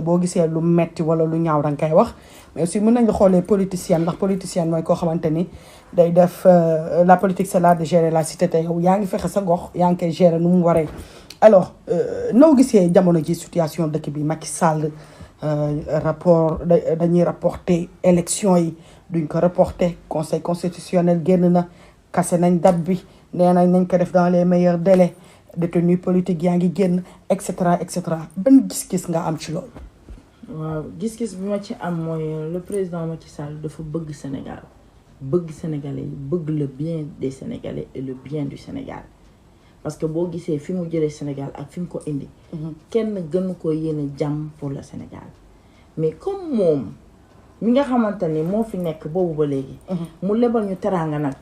boo gisee lu metti wala lu ñaaw danga koy wax mais aussi mën nañu xoolee politicienne ndax politicienne mooy koo xamante ni day def la politique c'est l'art de gérer la cité te yow yaa ngi fexe sa gox yaa ngi koy gérer nu mu waree. alors noo gisee jamono ji situation dëkk bi Macky Sall rapport dañuy rapporter élection yi duñ ko reporter conseil constitutionnel génn na kase nañ date bi nee nañ ko def dans les meilleurs délais détenus politiques yaa ngi génn et cetera ban gis-gis nga am ci loolu. waaw gis-gis bi ma ci am mooy le président Macky Sall dafa bëgg Sénégal bëgg Sénégalais yi bëgg le bien des Sénégalais et le bien du Sénégal parce que boo gisee fi mu jëlee Sénégal ak fi mu ko indi. kenn gënu ko yéene jàmm pour le Sénégal mais comme moom mi nga xamante ni moo fi nekk boobu ba léegi. mu lebal ñu teraanga nag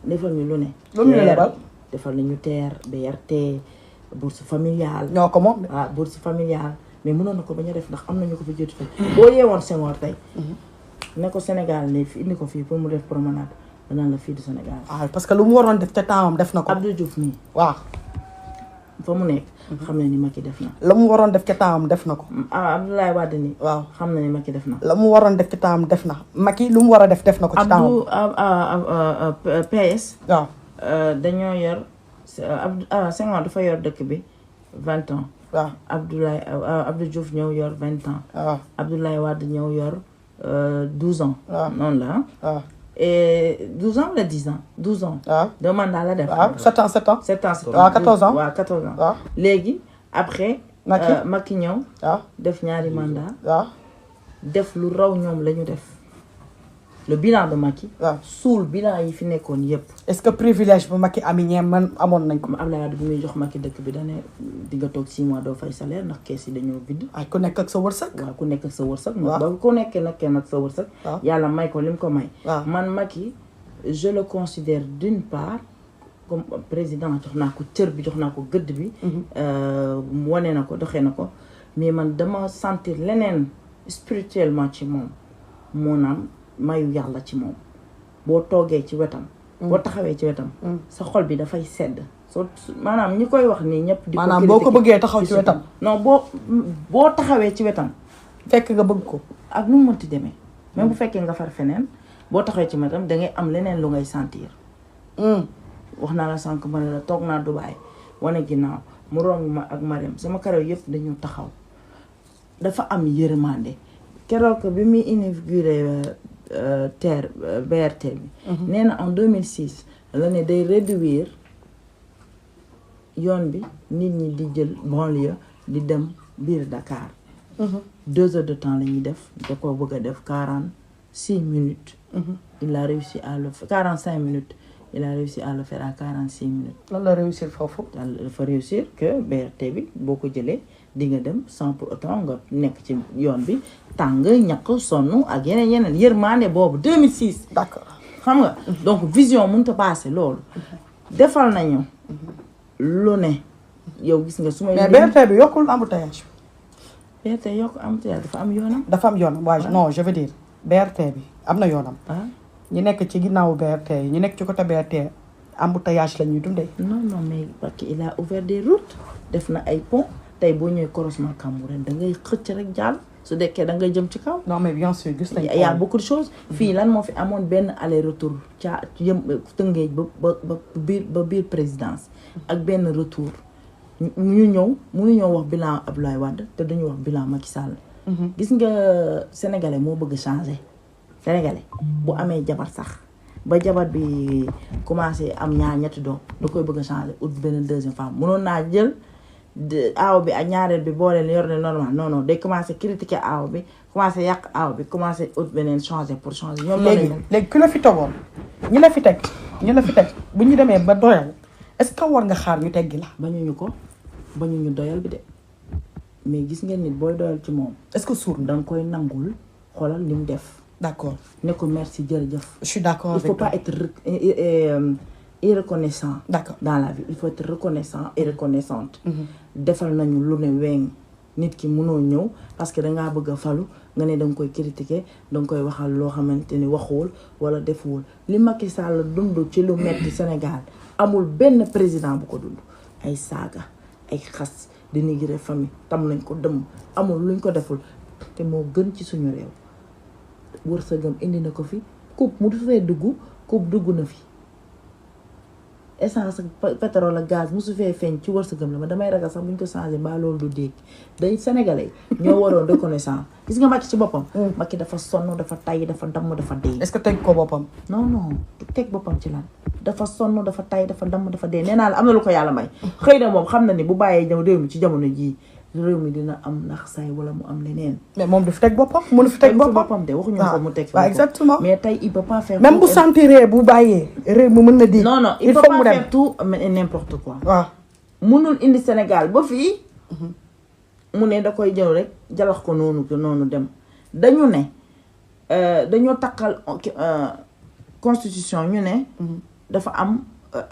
defal ñu lu ne. lu ñu lebal defal nañu TER BRT bourse familiale. ñoo ko moom waaw bourse familiale. mais mënoon na ko bañ a def ndax am nañu ko fi jiitu fi boo yeewoon Senghor tey ne ko Sénégal ne fi indi ko fii pour mu def promenade danaan la fii du Sénégal. ah parce que lu mu waroon def ca temps am def na ko. Abdou Diouf nii waaw fa mu nekk xam na ni Macky def na. la mu waroon def ca temps am def na ko. Abdoulaye Wade nii waaw xam na ni Macky def na. la mu waroon def ca temps am def na Macky lu mu war a def na ko ci temps am. PS. waaw dañoo yor Senghor dafa yor dëkk bi 20 ans. waaw Abdou Diouf ñëw yor 20 ans. waaw Abdoulaye Wade ñëw yor 12 ans. waaw noonu la waaw. et 12 ans wala 10 ans 12 ans. waaw 2 mandats la def. waaw 7 ans 7 ans. 7 ans waaw 14 ans waaw 14 ans. waaw léegi après. Macky ñëw. waaw def ñaari mandat waaw. def lu raw ñoom la ñu def. le bilan de Macky. waaw suul bilan yi fi nekkoon yépp. est-ce que privilège bu Macky ami ñeem man amoon nañ ko. Abdoulaye Wade bi muy jox Macky dëkk bi dane di nga toog 6 mois doo fay salaire ndax kees yi dañoo vide. ay ku nekk ak sa wërsëg. waaw ku nekk ak sa wërsëg. waaw ba ku nekkee nag kenn ak sa wërsëg. waaw yàlla may ko li mu ko may. waaw man Macky je le considère d'une part comme président jox naa ko cër bi jox naa ko gëdd bi. wane na ko doxee na ko mais man dama sentir leneen spirituellement ci moom moo naam mayu yàlla ci moom. boo toogee ci wetam. boo taxawee ci wetam. sa xol bi dafay sedd. soo maanaam ñi koy wax nii ñëpp. di ko maanaam boo ko bëggee taxaw ci wetam. non boo taxawee ci wetam. fekk nga bëgg ko. ak nu mu mënti demee. même bu fekkee nga far feneen boo taxawee ci wetam dangay am leneen lu ngay sentir. wax naa la sànq ma ne la toog naa Dubaï wane ginnaaw mu romb ma ak Mariam sama karaw yëpp dañu taxaw dafa am yërmande keroog bi muy inauguré TER BRT bi. nee na en 2006 la ne day réduire yoon bi nit ñi di jël banlieue di dem biir Dakar. 2 heures de temps la ñuy def da ko bëgg a def 46 minutes. il a réussi à le faire 45 minutes il a réussi à le faire à 46 minutes. lan la réussir foofu. dafa réussir que BRT bi boo ko jëlee di nga dem sans pour autant nga nekk ci yoon bi tàng ñàkk sonn ak yeneen yërmande boobu 2006. d'accord xam nga donc vision mënut a passé loolu. defal nañu lu ne yow gis nga su ma. mais BRT bi yokkul embouteillage. BRT yokk embouteillage dafa am yoonam. dafa am yoonam waaye non je veux dire BRT bi am na yoonam. ñi nekk ci ginnaawu BRT yi ñi nekk ci côté BRT embouteillage la ñuy dundee. non mais parce que il a ouvert des routes def na ay pont tey boo ñëwee croisement Cambérène da ngay xëcc rek jàll su dekkee da ngay jëm ci kaw. non mais bien sûr gis nañ y a beaucoup de choses. fii lan moo fi amoon benn aller retour ca Tëngéej ba biir présidence ak benn retour ñu ñëw mënuñoo wax bilan Abdoulaye Wade te dañu wax bilan Macky Sall. gis nga sénégalais moo bëgg changer. sénégalais bu amee jabar sax ba jabar bi commencé am ñetti doom da koy bëgg a changer ut benn deuxième femme mënoon naa jël aaw bi ak ñaareel bi boo leen yor ne normal non day commencé critiquer aaw bi commencé yàq aaw bi commencé ut beneen changer pour changer. ñoom léegi ku la fi togoon ñi la fi teg bu ñu demee ba doyal est-ce que war nga xaar ñu teggi la. bañuñu doyal bi de mais gis ngeen nit booy doyal ci moom. est-ce que suur da nga koy nangul xoolal li mu def. d'accord ne ko merci jërëjëf. je suis d'accord. Il faut pas être irreconnaissant. D'accord. Dans la vie il faut être reconnaissant et reconnaissante. defal nañu lu ne weñ nit ki mënoo ñëw parce que dangaa bëgg a falu nga ne danga koy critiquer danga koy waxal loo xamante ni waxuwul wala defuwul li Macky Sall dund ci lu metti Sénégal amul benn président bu ko dund ay saaga ay xas dénigrer famille tam nañ ko dëmm amul luñ ko deful te moo gën ci suñu réew wërsëgam indi na ko fi coupe mu fee dugg coupe dugg na fi essence ak pétrole ak gaz musu fee feeñ ci wërsëgam la ma damay ragal sax bu ñu ko changé mbaa loolu du dégg day sénégalais ñoo waroon reconnaissance gis nga Macky ci boppam Macky dafa sonn dafa tay dafa damm dafa dee est-ce que teg ko boppam non du teg boppam ci lan dafa sonn dafa tay dafa damm dafa dee nee naa la am na lu ko yàlla may xëy na moom xam na ni bu bàyyee ñëw réew mi ci jamono jii réew mi dina am ndax say wala mu am leneen mais moom du fi teg boppam mënu fi teg boppam de waxuñu ko mu teg fi boppam exactement mais tey il peut pas faire même bu sentiree bu bàyyee réew mi mën na di non il peut pas faire tout mais n'importe quoi waaw mënul indi Sénégal ba fii mu ne da koy jël rek jalax ko noonu dem dañu ne dañoo takkal constitution ñu ne dafa am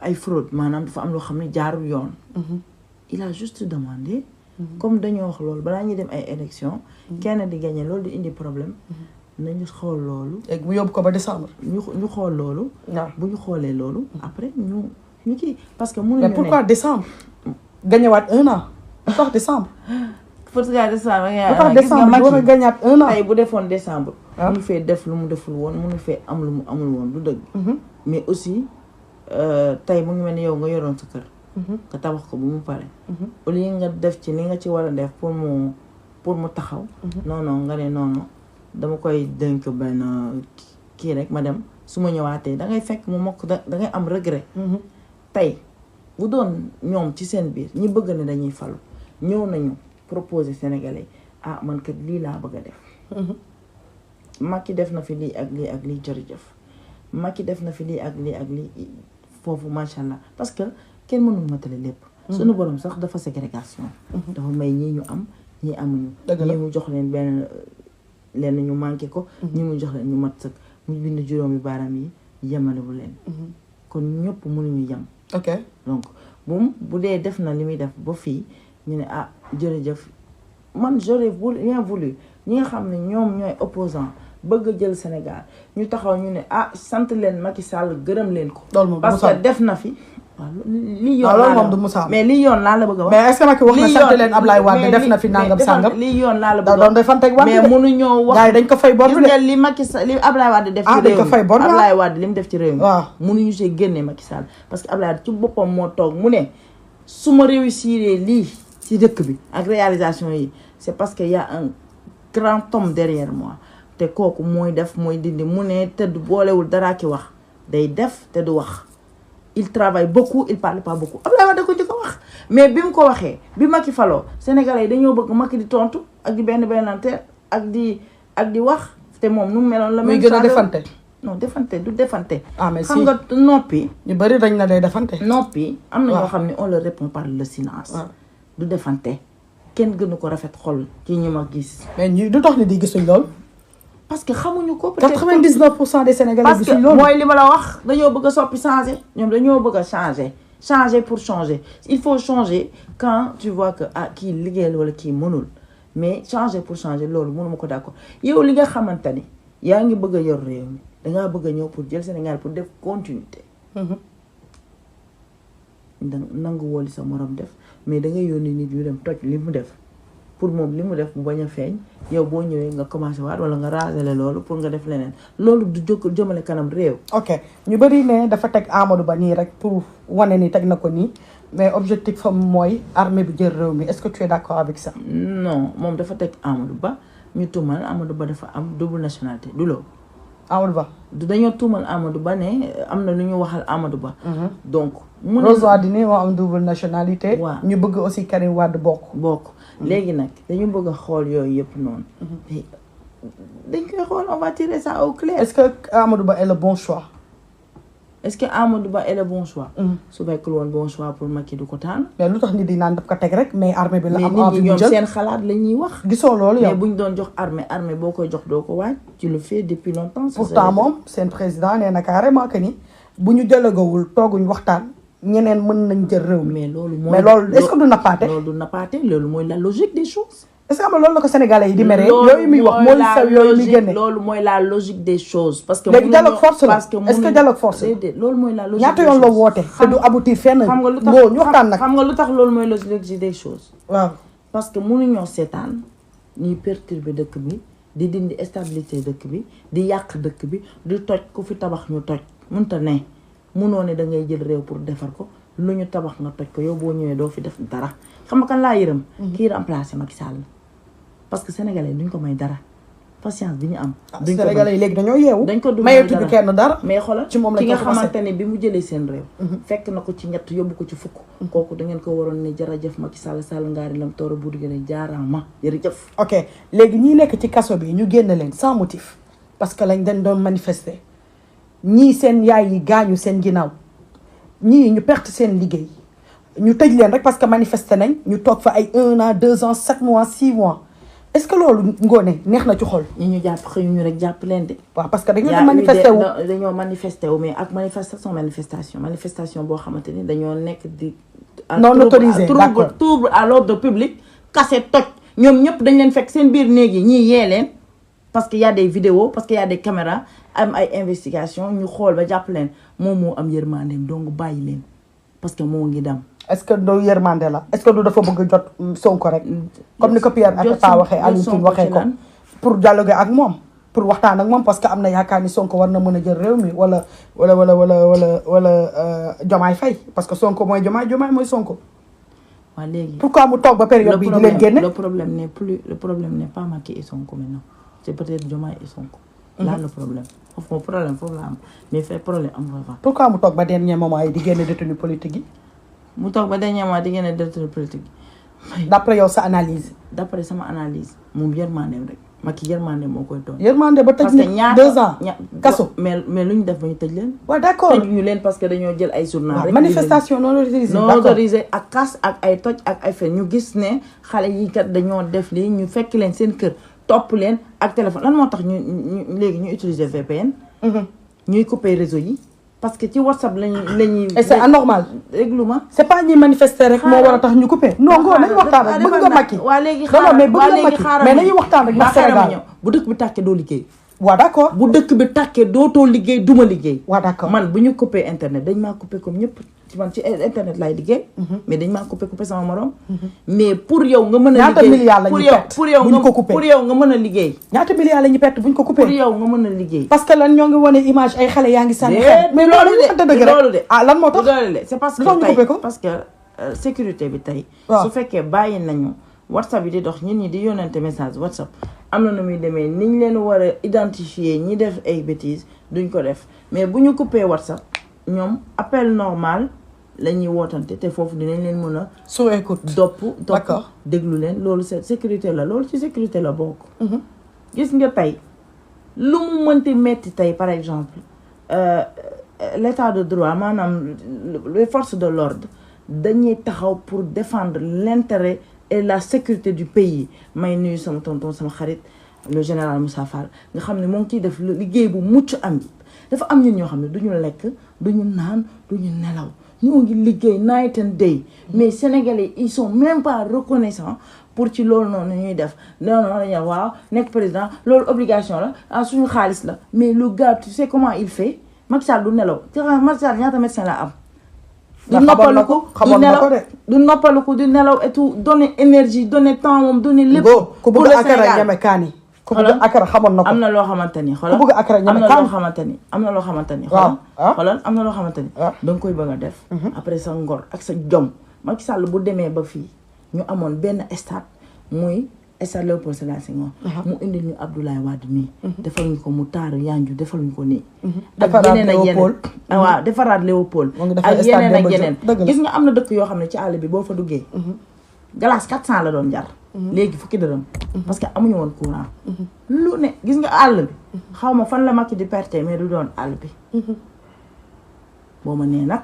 ay fraude maanaam dafa am loo xam ne jaarul yoon il a juste demandé comme dañoo wax loolu balaa ñuy dem ay élection kenn di gagné loolu di indi problème nañu xool loolu léegi bu yóbbu ko ba décembre ñu xool loolu bu ñu xoolee loolu après ñu kii parce que mënuñu mais pourquoi décembre gagnéwaat 1 an lu tax décembre pourquoi décembre lu tax décembre war a gagnaat 1 an tey bu defoon décembre mënu fee def lu mu deful woon mënu fee am lu mu amul woon du dëgg mais aussi tey mu ngi mel ni yow nga yoroon sa kër nga tabax ko bu mu pare au lieu nga def ci li nga ci war a def pour mu taxaw non nga ne noonu dama koy dénk benn kii rek ma dem su ma ñëwaatee da ngay fekk mu mokk da ngay am regret tey bu doon ñoom ci seen biir ñi bëgg ne dañuy falu ñëw nañu proposer Sénégalais man kat lii laa bëgg a def Macky def na fi lii ak lii ak lii jërëjëf Macky def na fi lii ak lii ak lii foofu macha allah parce que kenn mënul matale lépp suñu borom sax dafa ségrégation dafa may ñii ñu am ñii amuñu ñii mu jox leen leen ñu manqué ko ñii mu jox leen ñu mat sëkk mu bind juróomi baaraam yi yemale bu leen kon ñëpp mënuñu yem ok donc bu dee def na li muy def ba fii ñu ne jërëjëf man j'aurais bien voulu ñi nga xam ne ñoom ñooy opposant bëgg a jël Sénégal ñu taxaw ñu ne sant leen Macky Sall gërëm leen ko parce que def na fi lii yoon loolu moom du Moussa mais lii yoon laa la bëgg a wax mais est-ce que Macky wax na sant leen Ablaye Wade def na fi nangam sangam lii yoon laa la bëgg a wax doon defanteeg Wade mais mënuñoo wax gars yi dañ ko fay bor gis nga li Macky Sall li Ablaye Wade def ci réew mi dañ ko fay bor Ablaye Wade li mu def ci réew mi waaw mënuñu see génne Macky Sall parce que Ablaye Wade ci boppam moo toog mu ne su ma réussir lii ci dëkk bi ak réalisation yi c'est parce que y a un grand homme derrière moi te kooku mooy def mooy dindi mu ne te du boolewul dara ki wax day def te du wax il travaille beaucoup il parle pas beaucoup Abdoulaye Wade da ko jëkk a wax mais bi mu ko waxee bi Macky faloo Sénégalais yi dañoo bëgg Macky di tontu ak di bennante ak di wax te moom nu mu meloon la. muy gën a defante. non defante du defante. mais xam nga noppi. ñu bari dañ na day defante. noppi am na ñoo xam ne on leur répond par le silence. du defante kenn gënu ko rafet xol ci ñi ma gis. mais ñu du tax ni di gisuñ lool. parce que xamuñu ko. 99% des Sénégalais parce que mooy li ma la wax dañoo bëgg a soppi changer ñoom dañoo bëgg a changer pour changer il faut changer quand tu vois que kii liggéeyal wala kii mënul mais changer pour changer loolu mënuma ko d'accord yow li nga xamante ni yaa ngi bëgg a yor réew mi dangaa bëgg a ñëw pour jël Sénégal pour def continuité. nangu wooli sa morom def mais da ngay yónni nit yu dem toj li mu def. pour moom li mu def mu bañ a feeñ yow boo ñëwee nga commencé waat wala nga raser loolu pour nga def leneen loolu du jëmale kanam réew. ok ñu bëri ne dafa teg Amadou Ba nii rek pour wane ni teg na ko nii mais objectif fam mooy armée bi jël réew mi est-ce que tu es d'accord avec ça. non moom dafa teg Amadou Ba ñu tuumal Amadou Ba dafa am double nationalité du loolu. Amadou Ba. dañoo tuumal Amadou Ba ne am na lu ñu waxal Amadou Ba. donc Rose Wardini moo am double nationalité. waaw ñu bëgg aussi Karim Wade bokk. léegi nag dañu bëgg a xool yooyu yëpp noonu. dañ koy xool on va tirer ça au clair. est-ce que Amadou Ba est le bon choix. est-ce que Amadou Ba est le bon choix. su fekkul woon bon choix pour Macky du ko tànn. mais lu tax nit di naan daf ko teg rek mais armée bi la am. envie ñoom seen xalaat la ñuy wax. gisoo loolu yow mais bu ñu doon jox armée boo koy jox doo ko waaj. tu le fais depuis longtemps. pourtant moom seen président nee na carrément que ni bu ñu jëlagawul tooguñ waxtaan. ñeneen mën nañ jël réew mi. mais loolu est-ce que du nappaate. loolu du nappaate loolu mooy la logique des choses. est-ce que am na loolu la ko Sénégalais yi di meree. yooyu muy wax mooy saw yooyu muy génne. loolu mooy la logique des choses. parce que léegi dialogue force la est-ce que dialogue force la. loolu mooy la logique ñaata yoon la woote. te du aboutir fenn. xam nga lu tax ñu waxtaan nag. xam nga lu tax loolu mooy logique des choses. waaw parce que mënuñoo seetaan ñuy perturber dëkk bi di dindi stabilité dëkk bi di yàq dëkk bi di toj ku fi tabax ñu toj mënta ne munoo ne da ngay jël réew pour defar ko lu ñu tabax nga toj ko yow boo ñëwee doo fi def dara xam nga kan laa yërëm kii remplacé Macky Sall parce que sénégalais duñ ko may dara patience bi ñu am duñ ko sénégalais yi léegi dañoo yeewu dañ ko du mayetuñu kenn dara mais xoolal ci moom lañ ki nga ko commencé. xamante ne bi mu jëlee seen réew fekk na ko ci ñett yóbbu ko ci fukk kooku da ngeen ko waroon ne jërëjëf Macky Sall Sall ngaari lam toora bu duggee jaaraama jërëjëf ok léegi ñi nekk ci kaso bi ñu génn leen sans motif parce que lañ dañ doon manifester ñii seen yaay yi gaañu seen ginnaaw ñii ñu perte seen liggéey ñu tëj leen rek parce que manifester nañ ñu toog fa ay 1 an 2 ans 7 mois 6 mois est-ce que loolu ngoone neex na ci xol. ñi ñu jàpp xëyuñu rek jàpp leen de waaw parce que dañoo dem manifester wu dañoo manifester wu mais ak manifestation boo xamante ni dañoo nekk di non autorisé d'accord trouble à l'ordre public kase toj ñoom ñëpp dañ leen fekk seen biir néeg yi ñii yee leen parce que y a des vidéos parce que y a des caméras am ay investigation ñu xool ba jàpp leen moom moo am yërmandeem donc bàyyi leen parce que moo ngi dem. est-ce que do yërmande la est-ce que du dafa bëgg jot Sonko rek comme ni ko Pierre Atepa waxee Alioune Tine waxee ko pour dialoguer ak moom pour waxtaan ak moom parce que am na yaakaar ni Sonko war na mën a jël réew mi wala Diomaye Faye parce que Sonko mooy Diomaye mooy Sonko. waaw léegi pourquoi mu toog ba période bi di leen génne. le problème n'est pas Macky et Sonko maintenant c'est peut-être Diomaye et Sonko. là le problème foofu la am mais fait problème am fa. pourquoi mu toog ba dernier moment yi di génne détenu politique yi. mu toog ba dernier moment di génne détenu politique yi. d'après yow sa analyse. d'après sama analyse moom yërmandeem rek Macky yërmandeem moo koy doon. yërmande ba tëj ni 2 ans kaso. mais lu ñu def ba ñu tëj leen. waaw d'accord tëj ñu leen parce que dañoo jël ay journal rek. manifestation non autorisée. non autorisée ak casse ak ay toj ak ay fen ñu gis ne xale yi kat dañoo def lii ñu fekk leen seen kër topp leen ak téléphone lan moo tax ñu léegi ñu utiliser VPN. ñuy couper réseau yi. parce que ci WhatsApp lañuy et c'est anormal. déglu ma. c'est pas ñi manifester rek moo war a tax ñu couper. non ngoo nañu waxtaan rek bëgg nga Macky. waa léegi xaaral mais bëgg nga Macky mais nañu waxtaan rek ndax Sénégal. bu dëkk bi tàkkee doo liggéey. waaw d'accord bu dëkk bi tàkkee dootoo liggéey duma liggéey. waaw d'accord man bu ñu couper internet dañ maa couper comme ñëpp ci man ci internet laay liggéey. mais dañ maa couper sama morom. mais pour yow nga mën a. ñaata milliards la ñu perte pour yow nga mën a liggéey. ñaata milliards la ñu perte bu ñu ko couper. pour yow nga mën a liggéey. parce que lan ñoo ngi wane image ay xale yaa ngi sànni xeer. mais loolu de ah lan moo tax. loolu de c'est parce que tey parce que sécurité bi tey. su fekkee bàyyi nañu WhatsApp yi di dox ñit ñi di yónnante message WhatsApp am na nu muy demee niñ leen war a identifier ñi def ay bêtises duñ ko def mais bu ñu couper WhatsApp ñoom appel normal la ñuy wootante te foofu dinañ leen mën a. sous écoute d'accord déglu leen loolu c'est sécurité la loolu ci sécurité la bokk. gis nga tey lu mu mënti metti tey par exemple l'état de droit maanaam les forces de l'ordre dañuy taxaw pour défendre l'intérêt et la sécurité du pays may nuyu sama tonton sama xarit le général Moussa Fall nga xam ne moo ngi ciy def liggéey bu mucc am dafa am ñun ñoo xam ne duñu lekk duñu naan duñu nelaw ñoo ngi liggéey night and day mais sénégalais ils sont même pas reconnaissants pour ci loolu noonu ñuy def non dañuy waaw nekk président loolu obligation la suñu xaalis la mais le gars tu sais comment il fait Macky Sall du nelaw ci xam Macky Sall ñaata médecin la am. du noppaluku du nelaw et tout donner énergie donner temps moom donner lépp. pour le Sénégal ñeme kaani. ku bëgg akara xamoon na ko am na loo xamante ni xoolal ku bëgg akara ñeme kaani am na loo xamante ni. waaw xoolal am na loo xamante ni. da nga koy bëgg a def. après sa ngor ak sa jom. Macky Sall bu demee ba fii ñu amoon benn stade muy stade Léopold Sédar Senghor. mu indil ñu Abdoulaye Wade nii. defal ñu ko mu taaru yanju defal ñu ko nii. ak yeneen ak yeneen waaw defaraat Léopold. ak yeneen ak yeneen gis nga am na dëkk yoo xam ne ci àll bi boo fa duggee. glace 400 la doon jar. léegi fukki dërëm. parce que amuñu woon courant. lu ne gis nga àll bi. xaw ma fan la Macky di perte mais du doon àll bi. boo ma nee nag.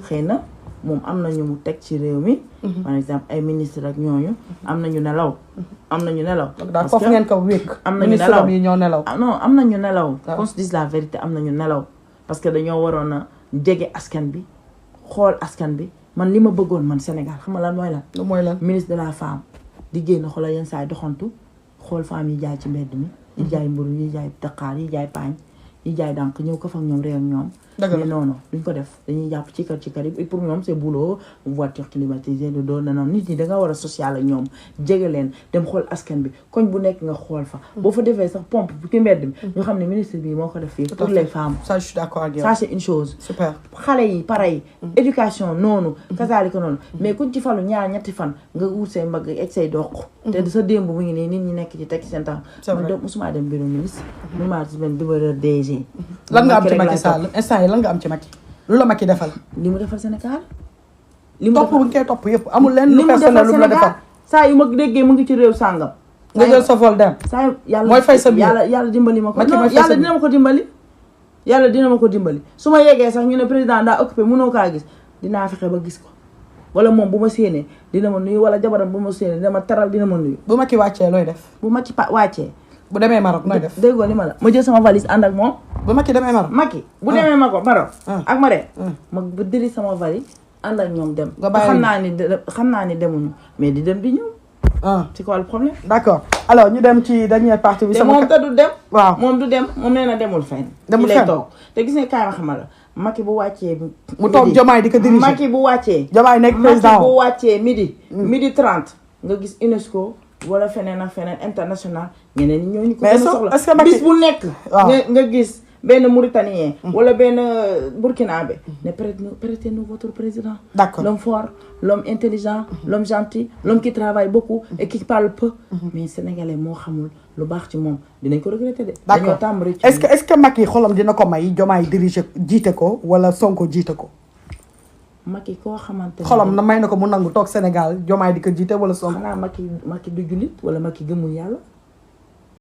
xëy na moom am na ñu mu teg ci réew mi. par exemple ay ministre ak ñooñu. am nañu nelaw. parce que foofu ngeen ko wékk. am nañu nelaw yi ñoo nelaw. non am nañu nelaw. qu'on se dise la vérité am nañu nelaw. parce que dañoo waroon a jege askan bi xool askan bi man li ma bëggoon man Sénégal xam nga lan mooy lan. mooy lan ministre de la femme di génn xoolal yenn saa yi doxantu xool femme yi jaay ci mbedd mi. yi jaay mburu yi jaay daqaar yi jaay paañ ñi jaay dànk ñëw ko fa ak ñoom réew ak ñoom. mais non non duñ ko def dañuy jàpp ci kër yi et pour ñoom c'est boulot voiture climatisée de doon na noonu nit ñi da nga war a social ak ñoom jege leen dem xool askan bi koñ bu nekk nga xool fa. boo fa defee sax pompe bu ci mbedd mi. ñu xam ne ministre bi moo ko def fii pour les femmes. ça je suis d'accord ak yow. ça c'est une chose. super xale yi pareil. éducation noonu. kasaali ko noonu mais kuñ ci falu ñaar ñetti fan nga wut say mbagg egg say doq. te sa démb mu ngi nii nit ñi nekk ci teg seen temps. c'est vrai man musuma dem bureau ministre. musuma dem bureau DG. lan nga am ci Macky Sall instant yi lan nga am ci Macky lu la Macky defal. li mu defal Sénégal. li mu topp bu ñu koy topp yëpp amul lenn lu personnel lu mu la defal. saa yu ma déggee mu ngi ci réew sàngam. nga jël sa vol dem. saa yu yàlla mooy fay sa biir yàlla dimbali ma ko. Macky mooy fay sa yàlla dina ma ko dimbali. yàlla dina ma ko dimbali su ma yeggee sax ñu ne président daa occupé mënoo kaa gis dinaa fexe ba gis ko. wala moom bu ma séenee dina ma nuyu wala jabaram bu ma séenee dina ma taral dina ma nuyu. bu Macky wàccee looy def. bu Macky wàccee. bu demee Maroc nooy def. déggoo li ma la ma jël sama valise ànd ak moom. bu Macky demee Maroc. Macky bu demee Maroc ak ma de. ma ba diri sama valise ànd ak ñoom dem. nga bàyyi xam naa ni demuñu mais di dem di ñëw. c'est quoi le problème. d'accord alors ñu dem ci dernière partie bi. sama moom te du dem. waaw moom du dem moom nee na demul fenn. demul fenn lay toog te gis nga kaay ma xamal la Macky bu wàccee. mu toog Diomaye di ko diriger Macky bu wàccee. Diomaye nekk président Macky bu wàccee midi 30 nga gis UNESCO wala feneen ak feneen international ñeneen ñi ñooñu ko gën a soxla bis bu nekk. nga gis benn Mauritanien. wala benn Burkinabé. ne prêtez-nous votre président. d'accord l'homme fort l'homme intelligent l'homme gentil l'homme qui travaille beaucoup et qui parle peu. mais sénégalais moo xamul lu baax ci moom dinañ ko regretter de. d'accord est-ce que Macky xolam dina ko may Diomaye diriger jiite ko wala Sonko jiite ko. Macky koo xamante ne xolam na may na ko mu nangu toog Sénégal Diomaye di ko jiite wala Sonko. xanaa Macky du jullit wala Macky gëmul yàlla.